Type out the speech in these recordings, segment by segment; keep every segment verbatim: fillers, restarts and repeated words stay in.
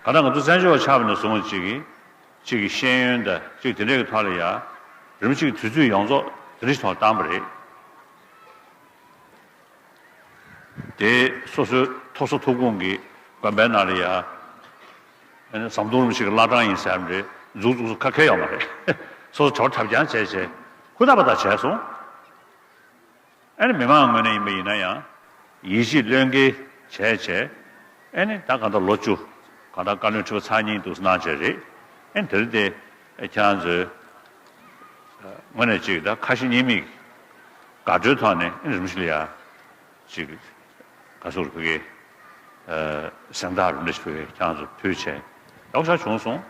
ད་ལྟ་ང་ཚོ་བཙན་བྱོལ་བ་ཆགས་པ་ནས་བཟུང་བ་ཅིག་གིས་ཅིག་གི་ཤེས་ཡོན་དང་ཅིག་དེ་འདྲའི་གི་ཐོག་ལ་ཡ་རིམ་པ་ཅིག་དུས་ཚོད་ཡོངས་རྫོགས་དེ་འདྲ་ཞིག་ཐོག་བཏང་པ་རེད། དེ་སོ་སོའི་མཐོ་ས་ཐུག་ཁུངས་ཀྱི་དགོན་པའི་ནང་ལ་ཡ་ཨ་ནི་ཟམ་གདོང་རིན་པོ་ཆེ་གི་བླ་བྲང་ཡིན་ཟེར་ཡ་རེད། འཛུགས་འཛུགས་སུ་ཁ་ཁེལ་ཡོད་མ་རེད། སོ་སོ་བྲོ་བ་འཁྲབ་རྐྱང་བྱས་བྱས་ཧུར་ཐག་པ་ཐག་བྱས་སོང་། ཨ་ནི་མི་མང་ངོས་ནས་ཡིན་པ་ཡིན་ན་ཡང་ཡིད་ཆེས་བློས་འགེལ་བྱས་བྱས། ཨ་ནི་ད་གང་ལྟར་ལོ་བཅུ་གང་ལྟར་བཀའ་བློན་ཁྲི་པ་ཚར་གཉིས་འདུག་གནང་བྱས་རེད། ཨ་ནི་དེ་རིང་དེ་ཁྱེད་རང་ཚོའི་ངོས་ནས་ཅིག་ད་ཁ་ཞེ་གཉིས་མེད་དགའ་སྤྲོའི་ཐོག་ནས་ཨ་ནི་རིམ་བཞིན་ལ་ཡ་ཅིག་ག་ཚོད་ཕུལ་གི་གཟེངས་རྟགས་རིམ་བཞིན་ཕུལ་གི་ཁྱེད་རང་ཚོ་ཕུལ་བྱས་ཡག་ཤོས་བྱུང་སོང་།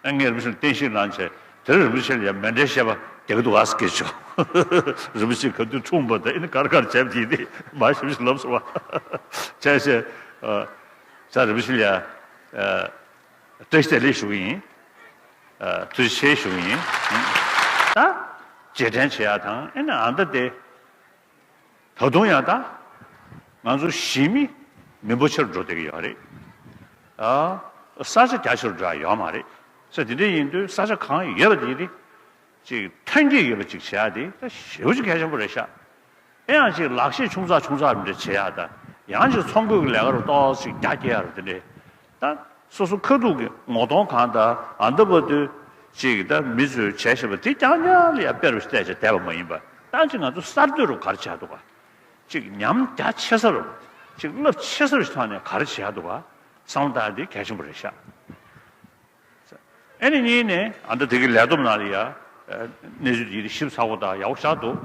ཨ་ངས་རིན་པོ་ཆེ་ལ་བསྟན་བཤིག་གནང་བྱས་དེར་རིན་པོ་ཆེ་ལ་ཡང་མཎྜལ་བཤད་པ་རྒྱག་གི་འདུག་ཨ་སྐད་ཆོ། རིན་པོ་ཆེ་ག་དུས་འཁྲུངས་པ་དང་ཨ་ནི་ག་རེ་ག་རེ་བྱས་པ་དེ་དེ་མ་ཞིབ་ཞིབ་ལབ་སོང་བ། བྱས་བྱས་ས་རིན་པོ་ཆེ་ལ་ཡང་བཀྲ་ཤིས་བདེ་ལེགས་ཞུ་གི་ཡིན། ཐུགས་རྗེ་ཆེ་ཞུ་གི་ཡིན། ད་རྗེས་དྲན་བྱེད་ཡག་དང་ཨ་ནི་ཨ་མདའ་དེ། ད་དུང་ཡང་ད་ང་ཚོ་གཞིས་མི་མི་འབོར་ཆེ་རུ་འགྲོ་བསྡད་ཀྱི་ཡོད་རེད། ཨ། ས་ཆ་རྒྱ་ཆེ་རུ་འགྲོ་ཡ་ཡོད་མ་རེད། ས་དེ་འདྲ་ཡིན་དུས་ས་ཆ་གང་ཡོད་པ་དེ་དེ་ཅིག་ཐོན་སྐྱེད་ཡོད་པ་ཅིག་བྱེད་ཡ་དེ་ད་ཞེ་པོ་ཅིག་གལ་ཆེན་པོ་རེད་ཤག་ཨེ་ཡང་ཅིག་ལག་ཤེས་ཆུང་ཙག་ཆུང་ཙག་རུ་འདྲ་བྱེད་ཡ་ད་ཡང་ཅིག་ཚོང་སྐོར་གྱི་ལས་ཀ་རུ་ཏོག་ཙམ་རྒྱ་སྐྱེད་ཡ་རུ་དེ་འདྲས་ད། སོ་སོ་ཁ་ཐུག་གི་ངོ་གདོང་གང་དང་ཨ་མདའ་བ་དུས་ཅིག་ད་མི་ཚོས་བྱས་བཞིན་པ་དེ་རྐྱང་རྐྱང་ལ་ཡང་དཔེ་རུ་བལྟས་བྱས་བསྡད་པ་མ་ཡིན་པ་ད་ཅིག་ང་ཚོ་གསར་གཏོད་རུ་ག་རེ་བྱས་འདུག་ག་ཅིག་ཉམས་རྒྱ་ཆེ་ས་རུ་ཅིག་རླབས་ཆེ་ས་རུ་ཐོག་ནས་ག་རེ་བྱས་འདུག་ག་བསམ་བློ་བཏང་དེ་གལ་ཆེན་པོ་རེད་ཤག་ཨ་ནི་གཉིས་ནས་ཨ་མདའ་དེ་གི་ལས་བསྡོམས་ནང་ལ་ཡ་གནས་ཚུལ་དེ་ཞིབ་ཚགས་པོ་དང་ཡག་པོ་ཤག་འདུག་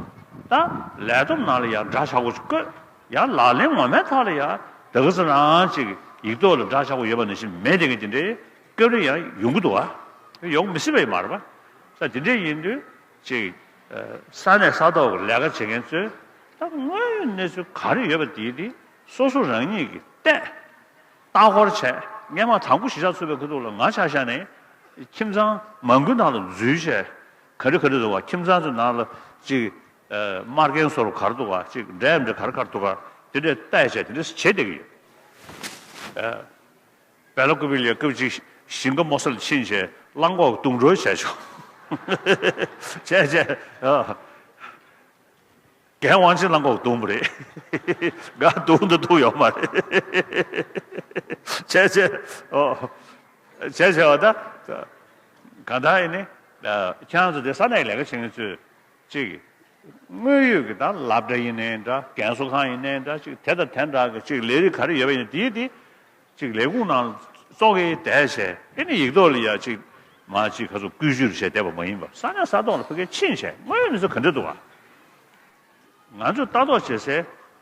ད་ལས་བསྡོམས་ནང་ལ་ཡ་འདྲ་ཆགས་པོ་ཅིག་བཀོད། ཡང་ལག་ལེན་ངོ་མའི་ཐོག་ལ་ཡང་ད་ག་ཚོད་རང་ཅིག་ཡིག་ཐོག་ལ་འདྲ་ཆགས་པོ་ཡོད་པ་ནང་བཞིན་མེད་དེ་གི་དེ་འདྲའི་སྐབས་རེ་ཡང་ཡོང་གི་འདུག་ཨ། ཡོང་མི་སྲིད་པ་ཡིན་མ་རེད་པ། ས་དེ་འདྲ་ཡིན་དུས་ཅིག་ས་གནས་ས་ཐོག་གི་ལས་ཀ་བྱེད་མཁན་ཚོས་ད་དངོས་ཡོད་གནས་ཚུལ་ག་རེ་ཡོད་པ་དེ་དེ་སོ་སོ་རང་ཉིད་ཀྱིས་བལྟས། ལྟ་སྐོར་བྱས་སྔས་མ་དང་པོ་གཞིས་ཆགས་ཚུགས་པའི་ཁ་ཐུག་ལ་ང་ཆ་བཞག་ནས་ཁྱིམ་ཚང་མང་པོའི་ནང་ལ་འཛུལ་བྱས་ག་རེ་ག་རེ་འདུག་བ་ཁྱིམ་ཚང་ཚོའི་ནང་ལ་ཅིག་དམར་རྐྱེན་བཟོ་རུ་ག་རེ་འདུག་ག་ཅིག་འབྲས་འབྲས་ག་རེ་ག་རེ་འདུག་ག་དེ་འདྲས་བལྟས་བྱས་དེ་འདྲས་བྱེད་བསྡད་ཀྱི་ཡོད། བལ་ལ་ཀུ་པི་ལི་སྐབས་ཅིག་ཞིང་ཁ་མོ་སལ་ཕྱིན་བྱས་གླང་གོག་རྡུང་འགྲོ་བྱས་བྱུང་། བྱས་བྱས་རྒན་དབང་ཆེན་གླང་གོག་རྡུང་བ་རེད། ང་རྡུང་དུ་ཐུག་ཡོད་མ་རེད། བྱས་བྱས་ཨོ་བྱས་བྱས་བ་ད་ག་ད་ཡིན་ནི་ཁྱེད་རང་ཚོ་དེ་ས་གནས་ལས་ཀ་བྱེད་མཁན་ཚོས་ཅིག་དངོས་ཡོད་ཀྱི་ད་སློབ་གྲྭ་ཡིན་ནའི་འདྲ་རྒན་གསོ་ཁང་ཡིན་ནའི་འདྲ་ཅིག་དེ་དང་དེ་འདྲ་གི་ཅིག་ལས་རིགས་ག་རེ་ཡོད་པ་ཡིན་དེའི་དེ་ཅིག་ལས་ཁུངས་ནང་བཙོག་གེ་བསྡད་བྱས་ཨེ་ནི་ཡིག་ཐོག་ལ་ཡ་ཅིག་མ་ཅིག་ག་ཚོད་བཀོད་ཇུས་བྱས་བསྡད་པ་མ་ཡིན་པ་ས་གནས་ས་ཐོག་ལ་ཕ་གིར་ཕྱིན་བྱས་དངོས་ཡོད་གནས་ཚུལ་ག་འདྲ་འདུག་བ། ང་ཚོས་ལྟ་རྟོག་བྱེད་སའི་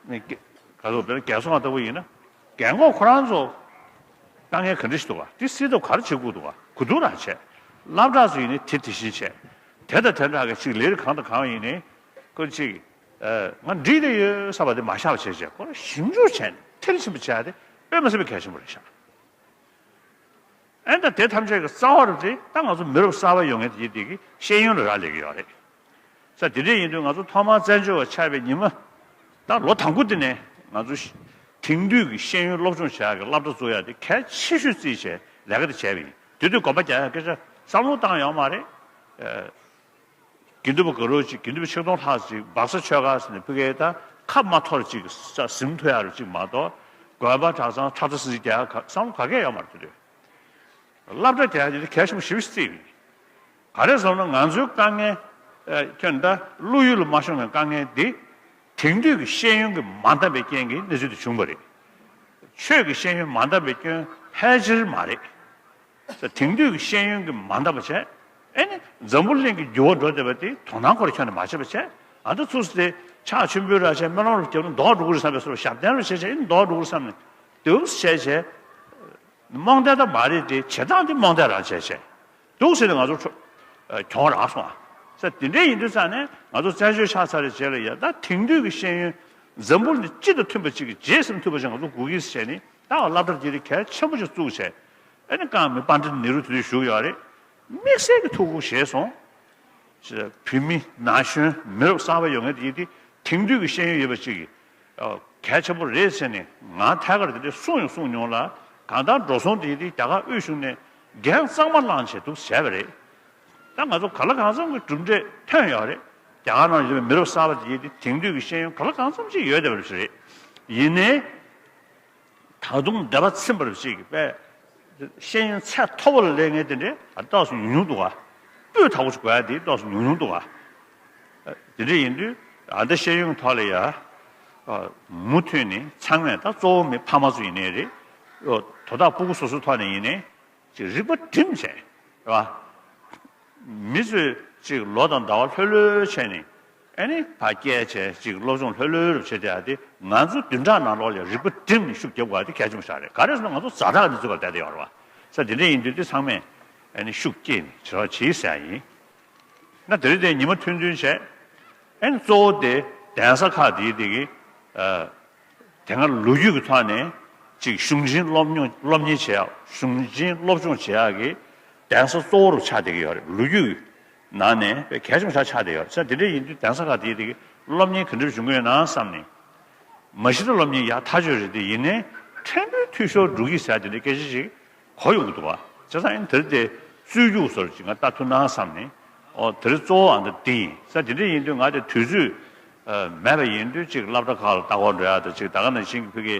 ནི་ག་ཚོད་དཔེར་ན་རྒན་གསོ་ཁང་ལྟ་བུ་ཡིན་ན་རྒན་གོག་ཁོ་རང་ཚོ་དཀའ་ངལ་ག་འདྲ་ཞིག་འདུག་བ་དེ་སེལ་ཐབས་ག་རེ་བྱེད་དགོས་འདུག་བ་གོ་བསྡུར་རང་བྱས། སློབ་གྲྭ་ཚོ་ཡིན་ནི་དེ་དེ་བཞིན་བྱས་དེ་དང་དེ་འདྲ་གི་ཅིག་ལས་རིགས་གང་དང་གང་ཡིན་ནི་ཁོ་ཅིག་ང་འགྲིག་དེ་ཡོད་བསམ་པ་དེ་མ་བཞག་པ་བྱས་བྱས་ཁོ་རང་ཞིབ་འཇུག་བྱས་ནས་མཐིལ་ཕྱིན་པ་བྱས་ཏེ་དཔེ་མི་སྲིད་པའི་གལ་ཆེན་པོ་རེད་ཤག་ཨེ་ད་དེ་ཐམས་ཅད་ཀྱི་རྩ་བ་རུ་དེ་ད་ང་ཚོ་མི་རབས་གསར་པ་ཡོང་མཁན་དེ་དེ་གི་ཤེས་ཡོན་ལ་རག་ལས་ཀྱི་ཡོད་རེད། ས་དེ་འདྲ་ཡིན་དུས་ང་ཚོ་ཐོག་མར་བཙན་བྱོལ་བ་ཆགས་པའི་ཉི་མ་ད་ལོ་དང་པོ་དེ་ནས་ང་ཚོ་དེང་དུས་ཀྱི་ཤེས་ཡོན་སློབ་སྦྱོང་བྱ་ཡག་གི་སློབ་གྲྭ་བཙུགས་ཡག་དེ་གལ་ཆེ་ཤོས་བརྩིས་བྱས་ལས་ཀ་དེ་བྱས་པ་ཡིན། དེ་དུས་གོམ་པ་རྒྱག་ཡག་སྐད་ཆ་བསམ་བློ་བཏང་ཡོད་མ་རེད། དགེ་འདུན་པ་དགའ་རོགས་གཅིག་དགེ་འདུན་པ་ཆིག་སྟོང་ལྷག་ཅིག་སྦག་ས་ཆོལ་ཁ་ཟེར་ནས་ཕ་གིར་ད་ཁ་མ་ཐོར་ཅིག་ས་ཟིན་ཐུབ་ཡག་རུ་ཅིག་མ་གཏོགས་དགོན་པ་གྲྭ་ཚང་ཁྲག་ཁྲ་སིལ་སིལ་རྒྱག་ཡག་བསམ་བློ་ག་གེ་ཡོད་མ་རེད། དེ་དུས་སློབ་གྲྭ་རྒྱག་ཡག་དེ་གལ་ཆེན་པོ་ཞེ་པོ་ཅིག་བརྩིས་ཡོད། ག་རེ་ཟེར་ན་ང་ཚོའི་དཀའ་ངལ་ཁྱོད་ད་བློ་ཡུལ་ལ་མ་ཤོང་བའི་དཀའ་ངལ་འདི་དེང་དུས་ཀྱི་ཤེས་ཡོན་གྱིས་མ་འདང་བའི་རྐྱེན་གྱིས་གནས་ཚུལ་དེ་བྱུང་བ་རེད། ཆོས་ཀྱི་ཤེས་ཡོན་མ་འདང་བའི་སྐྱོན་ཕལ་ཆེར་མ་རེད། དེང་དུས་ཀྱི་ཤེས་ཡོན་གྱིས་མ་འདང་བ་བྱས། ཨེ་ནི་འཛམ་བུ་གླིང་གི་འགྱུར་བ་འགྲོ་བསྡད་པ་དེ་དོ་སྣང་ཁོ་ར་ཁྱོན་ནས་མ་བྱས་པ་བྱས། ཨ་ད་ཚུགས་སུ་དེ་ཕྱག་མཆོད་འབུལ་ར་བྱས་སྨོན་ལམ་རུ་བརྒྱབ་ན་ལྡོག་འགྲོ་གི་རེད་བསམ་པའི་བཟོ་འདྲ་ཞབས་བརྟན་རུ་བྱས་བྱས་ཨེ་ནི་ལྡོག་འགྲོ་གི་རེད་བསམ་ནས་དུས་བྱས་བྱས། རྨོངས་དད་ད་མ་རེད་དེ་བྱེད་སྟངས་དེ་རྨོངས་དད་རང་བྱས་བྱས། འདུག་ཟེར་ནས་ང་ཚོ་ཁྲོ་གྱོང་རག་སོང་ཨ། ས་དེ་འདྲ་ཡིན་དུས་ཙང་ནས་ང་ཚོ་བཙན་བྱོལ་ཆགས་ཚར་བའི་རྗེས་ལ་ཡ་ད་དེང་དུས་ཀྱི་ཤེས་ཡོན་འཛམ་བུ་གླིང་སྤྱི་དང་མཐུན་པ་ཅིག་གི་རྗེས་ཟིན་ཐུབ་པ་ཅིག་ང་ཚོ་དགོས་ཀྱི་ཟེར་ནས་ད་སློབ་གྲྭ་དེ་རིགས་གལ་ཆེན་པོ་ཅིག་བཙུགས་བྱས། ཨ་ནི་རྐང་མི་པཎྜི་ཏ་ནེ་རུ་དེ་དུས་བཞུགས་ཡོད་རེད། དམིགས་བསལ་གྱི་ཐུགས་ཁུར་བཞེས་སོང་། བོད་མི་ན་གཞོན་མི་རབས་གསར་པ་ཡོང་མཁན་དེ་དེ་དེང་དུས་ཀྱི་ཤེས་ཡོན་ཡོད་པ་ཅིག་གི་གལ་ཆེན་པོ་རེད་ཟེར་ནས་ང་ཐད་ཀར་དེ་འདྲ་གསུངས་ཡང་གསུངས་མྱོང་ལ། གང་ལྟར་འགྲོ་སོང་དེ་དེ་རྒྱ་གར་དབུས་གཞུང་ནས་འགན་གཙང་མ་བླངས་བྱས་འདུག་བྱས་པ་རེད། ད་ང་ཚོ་གང་ལ་གང་འཚམ་གྱི་གྲུབ་འབྲས་ཐོན་ཡོད་རེད། རྒྱ་གར་ནང་ཡོད་པའི་མི་རབས་གསར་པ་དེ་དེ་དེང་དུས་ཀྱི་ཤེས་ཡོན་གང་ལ་གང་འཚམ་ཅིག་ཡོད་བསྡད་པ་རེད། ཡིན་ནའི། ད་དུང་འདོད་པ་ཚིམ་པར་ཅིག་པས། ཤེས་ཡོན་ཚད་མཐོ་པོ་ལ་སླེབས་མཁན་དེ་འདྲའི་ཨ་ཏོག་ཙམ་ཉུང་ཉུང་འདུག་ག་སྤུས་དག་པོ་ཅིག་དགོས་ཡ་དེ་ཏོག་ཙམ་ཉུང་ཉུང་འདུག་ག་དེ་འདྲ་ཡིན་དུས་ཨ་ད་ཤེས་ཡོན་ཐོག་ལ་ཡ། མུ་མཐུད་ནས་ཚང་མས་ད་གཙོ་བོ་མི་ཕ་མ་ཚོ་ཡིན་ནའི་རེད། དོ་བདག་སྤུ་གུ་སོ་སོའི་ཐོག་ནས་ཡིན་ནའི་ཅིག་རིག་པ་སྒྲིམ་བྱས་རེད་བ། མི་ཚོས་ཅིག་ལོ་དང་ཟླ་བ་ལྷོད་ལྷོད་བྱས་ནས། ཨ་ནི་ཕར་བསྐྱལ་བྱས་ཅིག་སློབ་སྦྱོང་ལྷོད་ལྷོད་རུ་བྱེད་བསྡད་ཡ་དེ་ང་ཚོ་བདུན་ཕྲག་ནང་ལོགས་ལ་རིག་པ་སྒྲིམ་ནས་ཤུགས་རྒྱབ་དགོས་ཡ་དེ་གལ་ཆེན་པོ་ཞིག་རེད། ག་རེ་ཟེར་ན་ང་ཚོ་ཛ་དྲག་གི་གནས་ཚུལ་ཁག་བསྡད་དེ་ཡོད་རེད་བ། ས་དེ་འདྲ་ཡིན་དུས་དེ་ཚང་མས་ཨ་ནི་ཤུགས་བསྐྱེད་ནས་བྱེད་རོགས་གྱིས་ཟེར་ཡ་ཡིན། ན་དེ་རིང་དེ་ཉི་མ་ཐུང་ཐུང་བྱས། ཨ་ནི་གཙོ་བོ་དེ་གདན་ས་ཁག་དེའི་དེ་གི་ཨ། དེ་སྔ་ལོ་རྒྱུས་ཀྱི་ཐོག་ནས་ཅིག་གཞུང་ཆེན་སློབ་སྙོང་སློབ་གཉེར་བྱེད་ཡག་གཞུང་ཆེན་སློབ་སྦྱོང་བྱེད་ཡག་གི་གདན་ས་གཙོ་བོ་རུ་ཆགས་བསྡད་ཀྱི་ཡོད་རེད། ལོ་རྒྱུས་ཀྱི་ནང་ནས་དཔེ་གལ་ཆེན་པོ་ཆགས་ཆགས་བསྡད་ཡོད་རེད། ས་དེ་འདྲ་ཡིན་དུས་གདན་ས་ཁག་དེའི་དེ་གི་སློབ་གཉེར་ག་འདྲ་བྱུང་གི་ཡོད་ན་བསམ་ནས། མ་གཞི་ད་སློབ་གཉེར་ཡག་ཐག་ཆོད་རེད་དེ། ཡིན་ནའི་ཕྲན་བུའི་འཐུས་ཤོར་འགྲོ་གི་ཟེར་དེ་འདྲའི་སྐད་ཆ་ཞིག་གོ་ཡོང་གི་འདུག་བ། བྱས་ཙང་ཨ་ནི་དེ་རིང་དེ་རྩོད་རྒྱུགས་བཟོ་འདྲ་ཅིག་ང་ལྟ་ཐུབ་ན་བསམ་ནས། ཨོ་དེ་རིང་གཙོ་བོ་ཨ་འདི་འདི་ཡིན། ས་དེ་འདྲ་ཡིན་དུས་ང་དེ་དུས་ཚོད་ཨ་མེད་པ་ཡིན་དུས་ཅིག་སློབ་གྲྭ་ཁག་ལ་ལྟ་སྐོར་འགྲོ་ཡག་དང་ཅིག་ད་ག་ནང་བཞིན་གྱི་ཕ་གི་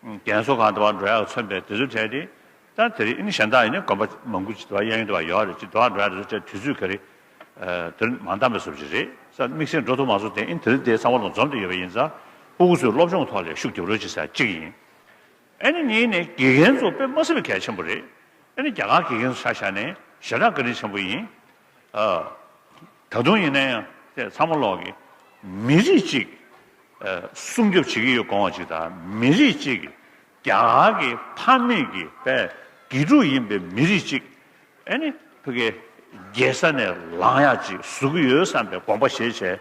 རྒན་གསོ་ཁང་དུ་བ་འགྲོ་ཡག་མཚོན་པའི་དེ་ཚོའི་གྲས་དེ། ད་དེ་རིང་ཨ་ནི་གཞན་དག་ཡིན་ན་དགོན་པ་མང་པོ་ཅིག་དུ་བ་གཡས་གཡོན་དུ་བ་ཡོད་རེད། ཅིག་དུ་བ་འགྲོ་ཡག་དེ་ཚོའི་གྲས་དུས་ཚོད་ག་རེ་ཨ་དེ་རིང་མ་འདང་བའི་བཟོ་ཅིག་རེད། ས་དམིགས་བསལ་འགྲོ་ཐུབ་མ་སོང་དེ་ཨ་ནི་དེ་རིང་དེ་ཚང་མ་ལ་འཛོམས་ཏེ་ཡོད་པ་ཡིན་ཙང་སྤུ་གུ་ཚོའི་སློབ་སྦྱོང་ཐོག་ལ་ཤུགས་རྒྱབ་རོགས་གྱིས་ཟེར་གཅིག་ཡིན། ཨ་ནི་གཉིས་ནས་དགེ་རྒན་ཚོ་དཔེ་མ་སྲིད་པའི་གལ་ཆེན་པོ་རེད། ཨ་ནི་རྒྱ་གར་དགེ་རྒན་ཚོ་ཆ་བཞག་ནས་ཞེ་དྲག་བཀའ་དྲིན་ཆེན་པོ་ཡིན། ཨ། ད་དུང་ཡིན་ན་ཡང་དེ་ཚང་མ་ལོག་གི་མི་རིགས་གཅིག་ཨ། སྲུང་སྐྱོབ་བྱེད་ཀྱི་ཡོད་དགོངས་པ་གཅིག་དང་མི་རིགས་གཅིག་གི་རྒྱ་གར་གྱི་ཕ་མེས་ཀྱི་དཔེ་དགེ་ཕྲུག་ཡིན་པའི་མི་རིགས་གཅིག་ཨ་ནི་ཕ་གི་རྒྱལ་ས་ནས་ལངས་ཡག་ཅིག་བཟོ་གི་ཡོད་བསམ་པའི་དགོངས་པ་བཞེས་བྱས།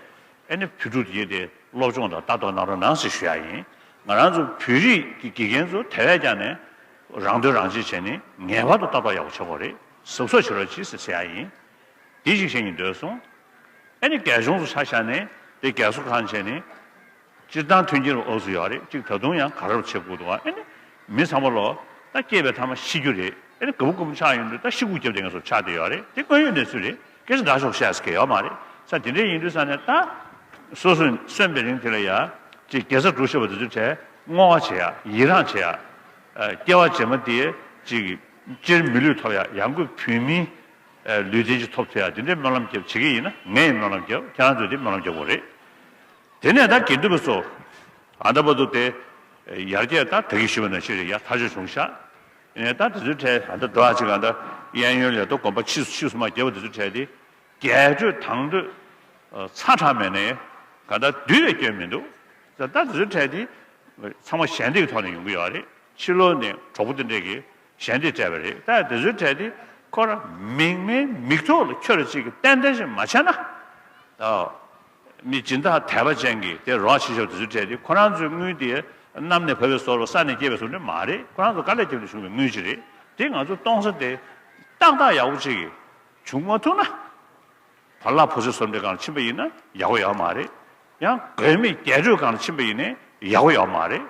ཨ་ནི་བོད་ཕྲུག་དེ་དེ་སློབ་སྦྱོང་དང་ལྟ་རྟོག་གནང་རོགས་གནང་ཟེར་ཞུ་ཡག་ཡིན། ང་རང་ཚོ་བོད་རིགས་ཀྱི་དགེ་རྒན་ཚོ་དེ་བས་ཀྱང་ནས་རང་དོན་རང་གཅེས་བྱས་ནས་ངེས་པར་དུ་ལྟ་རྟོག་ཡག་པོ་བྱེད་དགོས་རེད། གཟབ་གཟབ་བྱེད་རོགས་གྱིས་ཟེར་ཟེར་ཡག་ཡིན། དེ་ཞིག་བཤད་སྙིང་འདོད་སོང་། ཨ་ནི་རྒྱ་གཞུང་ཚོ་ཆ་བཞག་ནས་དེ་རྒྱལ་གསོ་ཁང་བྱས་ནས། སྤྱིར་བཏང་མཐུན་རྐྱེན་འོག་ཏུ་ཡོད་རེད། གཅིག་ད་དུང་ཡང་ག་རེ་བྱེད་དགོས་འདུག་ཨ་ནི་མི་ཚང་མ་ལོ་ད་སྐྱེས་པའི་མཐའ་མ་ཤི་རྒྱུ་རེད། ཨ་ནི་ག་བུ་ག་བུ་ཆགས་ཡོང་དུས་ད་ཤི་སྒུག་རྒྱབ་བསྡད་མཁན་ཚོ་ཆགས་བསྡད་ཡོད་རེད། དེ་དངོས་ཡོད་གནས་ཚུལ་རེད། སྐད་ཆ་འདྲ་ཤོག་བཤད་ས་གི་ཡོད་མ་རེད། ས་དེ་འདྲ་ཡིན་དུས་ས་ནས་ད་སོ་སོས་གསོན་པའི་རིང་དེ་ལ་ཡ་ཅིག་དགེ་རྩ་སྒྲུབ་ཤེས་པ་དེ་ཚོའི་གྲས་བསྔོ་བ་བྱེད་ཡ་ཡི་རངས་བྱེད་ཡ། སྐྱེ་བ་རྗེས་མ་དེ་ཅིག་སྤྱིར་མི་ལུས་ཐོབ་ཡ་ཡང་སྒོས་བོད་མིའི་ལུས་རྟེན་ཅིག་ཐོབ་ཐུབ་ཡ་དེ་འདྲའི་སྨོན་ལམ་རྒྱབ་བྱེད་ཀྱི་ཡིན་ན་ངས་ཡང་སྨོན་ལམ་རྒྱབ། ཁྱེད་རང་ཚོས་དེ་སྨོན་ལམ་རྒྱབ་དགོས་རེད། དེ་ནས་ད་དགེ་འདུན་པ་ཚོ་ཨ་ད་བར་དུ་དེ་ཡར་རྒྱས་ད་ད་གིན་ཞུས་པ་ནང་བཞིན་རེད་ཡ། ཐག་ཆོད་བྱུང་ཤག་ཡིན་ནའི་ད་དེ་ཚོའི་གྲས་ཨ་ད་འགྲོ་ཨ་ཅིག་ཨ་ད་གཡས་གཡོན་ལས་ད་དགོན་པ་ཕྱིས་སུ་ཕྱིས་སུ་མ་བརྒྱབ་པ་དེ་ཚོའི་གྲས་དེ་རྒྱས་སྤྲོས་དང་དོད་ཚ་དྲག་མེད་ནའི་ག་ད་དུས་ལས་སྐྱོན་མི་འདུག་ད་ད་དེ་ཚོའི་གྲས་དེ་ཚང་མ་ཞལ་འདེབས་ཐོག་ནས་ཡོང་གི་ཡོད་རེད། ཕྱི་ལོགས་ནས་གྲོགས་པོ་དེ་འདྲས་ཀྱིས་ཞལ་འདེབས་སྤྲད་པ་རེད། ད་དེ་ཚོའི་གྲས་དེ་ཁོ་རང་མིག་སྨན་མིག་ཐོག་ལ་ཁྱོད་རང་གཅིག་གིས་ཏན་ཏན་ཞིག་མ་བྱས་ན། ཨ། མི་སྦྱིན་བདག་དད་པ་ཅན་གྱི་དེ་རོགས་བྱེད་ཞབས་དེ་ཚོའི་གྲས་དེ་ཁོ་རང་ཚོའི་དངུལ་དེ་གནམ་ནས་བབས་པའི་བཟོ་འདྲ་ས་ནས་སྐྱེས་པའི་བཟོ་འདྲ་མ་རེད། ཁོ་རང་ཚོ་དཀའ་ལས་བརྒྱབ་ནས་བྱུང་བའི་དངུལ་ཅིག་རེད། དེ་ང་ཚོ་གཏོང་ས་དེ་ཏག་ཏག་ཡག་པོ་ཅིག་བྱུང་མ་ཐུབ་ན། བར་ལག་ཕོ་སའི་བཟོ་འདྲའི་སྒང་ལ་ཕྱིན་པ་ཡིན་ན་ཡག་པོ་ཡོད་མ་རེད། ཡང་དགོས་མེད་རྒྱས་སྤྲོས་སྒང་ལ་ཕྱིན་པ་ཡིན་ནའི་ཡག་པོ་ཡོད་མ་རེད།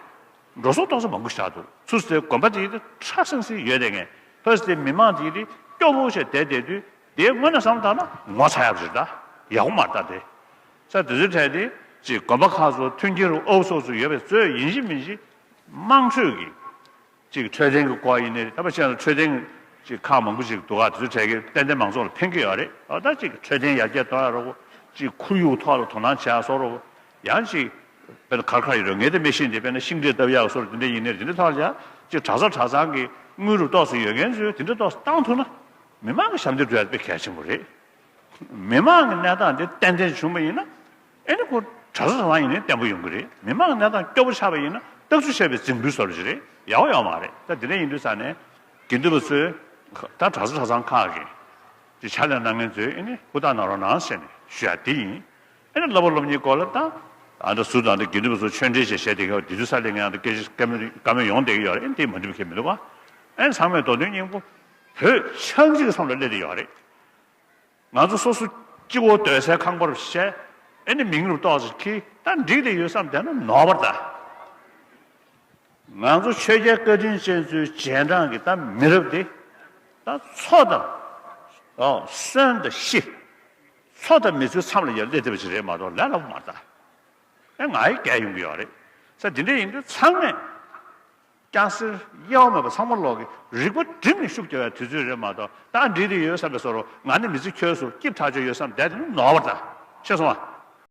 འགྲོ་སོང་གཏོང་ས་མང་པོ་ཞིག་འདུག་ཚུར་ཟེར་དགོན་པ་དེ་ཡིན་ཏེ་ཁྲ་སིང་སིང་ཡོད་དེ་ངས་ཕར་ཟེར་མི་མང་དེ་ཡིན་ཏེ་སྐྱོ་བོ་བྱས་བསྡད་བསྡད་དུས་དེའི་དངོས་གནས་བསམ་བློ་བཏང་ན་ངོ་ཚ་ཡག་པོ་ཞིག་ད་ཡག་པོ་མ་རེད་ད་དེ། ས་དེ་ཚོའི་གྲས་དེ་ཅིག་དགོན་པ་ཁག་ཚོ་མཐུན་རྐྱེན་རུ་ཨོ་སོགས་ཚོ་ཡོད་པའི་ཚོད་ཡིན་གཅིག་མིན་གཅིག་དམངས་ཁྲོད་ཀྱི་ཅིག་འཕྲོད་བསྟེན་གྱི་སྐོར་ཡིན་ནའི་ད་པ་ཆེན་ལ་འཕྲོད་བསྟེན་ཅིག་ཁག་མང་པོ་ཅིག་འདུག་ག་དེ་ཚོའི་གྲས་ཀྱི་ཏན་ཏན་མང་ཚོགས་ལ་ཕན་གྱི་ཡོད་རེད། ཨ་ད་ཅིག་འཕྲོད་བསྟེན་ཡར་རྒྱས་གཏོང་ཡག་རོགས་ཅིག་ཁོར་ཡུག་ཐོག་ལ་དོ་སྣང་བྱེད་ཡག་སོགས་རོགས་ཡང་ཅིག་དཔེར་ན་གར་ཁར་ཡོད་རེད། ངས་དེ་མི་ཤེས་འདི་དཔེར་ན་ཤིང་འབྲས་བཏབ་ཡག་སོགས་དེ་འདྲ་ཡིན་ནའི་དེ་འདྲ་ཐོག་ལ་ཡང་ཅིག་གྲྭ་ས་གྲྭ་ཚང་གི་དངུལ་རུ་ཏོག་ཙམ་ཡོད་མཁན་ཚོས་དེ་འདྲ་ཏོག་ཙམ་བཏང་ཐུབ་ན་མི་མང་གི་ཞབས་འདེགས་སྒྲུབ་ཡག་དཔེ་གལ་ཆེན་པོ་རེད། མི་མང་གི་གནས་སྟངས་དེ་ཏན་ཏན་བྱུང་བ་ཡིན་ན། ཨེ་ནི་ཁོ་གྲྭ་ས་གྲྭ་ཚང་ཡིན་ནའི་བརྟན་པོ་ཡོང་གི་རེད། མི་མང་གི་གནས་སྟངས་སྐྱོ་པོ་ཆགས་པ་ཡིན་ན་རྟགས་ཆུ་ཆད་པའི་རྫིང་བུའི་བཟོ་འདྲ་ཞིག་རེད། ཡག་པོ་ཡོད་མ་རེད། ད་དེ་འདྲ་ཡིན་དུས་ཙང་ནས་དགེ་འདུན་པ་ཚོས་ད་གྲྭ་ས་གྲྭ་ཚང་ཁག་གི་ཅིག་ཕྱག་ལས་གནང་མཁན་ཚོས་ཨེ་ནི་ཧུར་ཐག་གནང་རོགས་གནང་ཟེར་ནས་ཞུ་ཡག་དེ་ཡིན། ཨེ་ནི་བསླབ་པ་སློབ་གཉེར་སྐོར་ལ་ད་ཨ་འདྲ་ཟུར་དང་འདྲ་དགེ་འདུན་པ་ཚོ་ཆོས་འབྲེལ་བྱས་བྱས་བསྡད་མཁན་བ་དེ་ཚོའི་ས་ལས་ངས་ཨ་འདྲ་སྐད་ཆ་བཀའ་མོལ་བཀའ་མོལ་ཡོང་བསྡད་ཀྱི་ཡོད་རེད། ཨེ་ནི་དེ་མ་འགྲིག་པ་ཁྱེད་མི་འདུག་ག་ཨེ་ནི་ཚང་མས་མདོ་དོན་སྙིང་པོ་བོད་ཆབ་སྲིད་ཀྱི་མཚམས་ལ་སླེབས་བསྡད་ཡོད་རེད། ང་ཚོ་སོ་སོ་སྤྱི་བོ་སྡོད་སའི་ཁང་པར་བཤད། ཨེ་ནི་མིང་རུ་ཏོག་ཙམ་འཁྱེར་ད་འགྲིག་བསྡད་ཡོད་བསམ་བསྡད་ན་ནོར་བ་རེད་ད། ང་ཚོ་ཆོས་རྒྱལ་བཀའ་དྲིན་ཅན་ཚོའི་རྗེས་འབྲང་གི་ད་མི་རབས་འདི་ད་འཚོ་དང་། ཨོ། གསོན་དང་ཤི། འཚོ་དང་མི་འཚོའི་མཚམས་ལ་ཡར་སླེབས་བསྡད་པ་ཞིག་རེད་མ་གཏོགས་ལས་སླ་པོ་མ་རེད་ད། ཨེ་ང་ཡི་རྒྱལ་ཡོང་གི་ཡོད་རེད། ས་འདི་འདྲ་ཡིན་དུས་ཚང་མས་སྐྱ་སེར་དབྱེ་བ་མེད་པ་ཚང་མ་ལོག་གི་རིག་པ་བསྒྲིམས་ནས་ཤུགས་རྒྱག་ཡ་དུས་ཚོད་རེད་མ་གཏོགས་ད་འགྲིག་འདི་ཡོད་བསམ་པའི་བཟོ་འདྲ་ང་ནི་མི་ཚེ་འཁྱོལ་སོང་སྐྱིད་ཐག་ཆོད་ཡོད་བསམ་བསྡད་དེ་ནི་ནོར་བ་རེད་ད། ཤེས་སོང་ཨ།